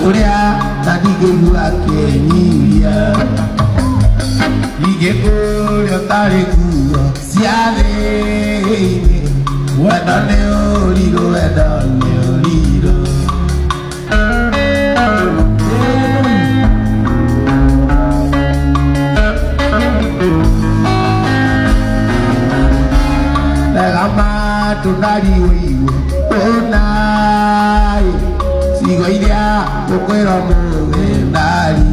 Ũrĩa ndangĩigua akĩnyihia ingĩkũria ũtarĩ nguo cia thĩinĩ. Wendo nĩ ũrirũ, wendo nĩ ũrirũ. Tega matũ ndariũirwo ũnai ciugo iria ngũkwĩra ũmũthĩ ndari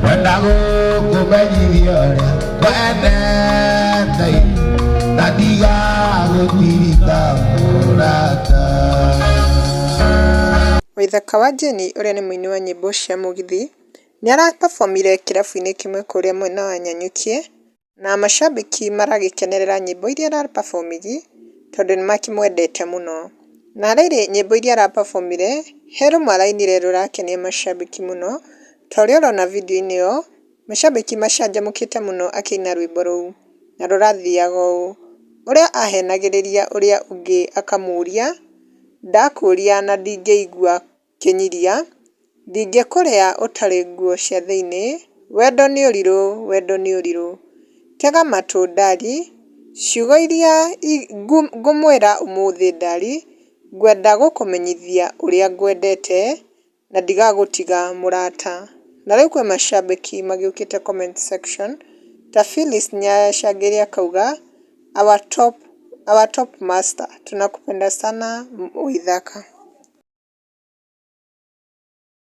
kwenda gũkũmenyithia ũrĩa kwendete na ndigagũtirika mũrata. Waithaka wa Jane ũrĩa nĩ mũini wa nyĩmbo cia mũgithi, nĩ arapabomire kĩrabu-inĩ kĩmwe kũrĩa mwena wa Nanyuki, na macambĩki maragĩkenerera nyĩmbo iria arapabomire, tondũ nĩ makĩmwendete mũno. Na rĩrĩ nyĩmbo iria arapabomire, he rũmwe arainire rũrakenia macambĩki mũno, ta ũrĩa ũrona video-inĩ ĩyo, macambĩki macanjamũkĩte mũno akĩina rwĩmbo rũu, na rũrathiaga ũũ, ũrĩa ahenagĩrĩria ũrĩa ũngĩ akamũria, ndakũria na ndingĩigua kĩnyiria, ndingĩkũrĩa ũtarĩ nguo cia thĩinĩ, wendo nĩ ũrirũ, wendo nĩ ũrirũ. Tega matũ ndari, ciugo iria ngũmwĩra ũmũthĩ ndari, ngwenda gũkũmenyithia ũrĩa ngwendete, na ndigagũtiga mũrata. Na rĩu kwĩ macambĩki magĩũkĩte comment section, ta Phyllis nĩacangĩire akauga, our top, our top master, tunakupenda sana Waithaka.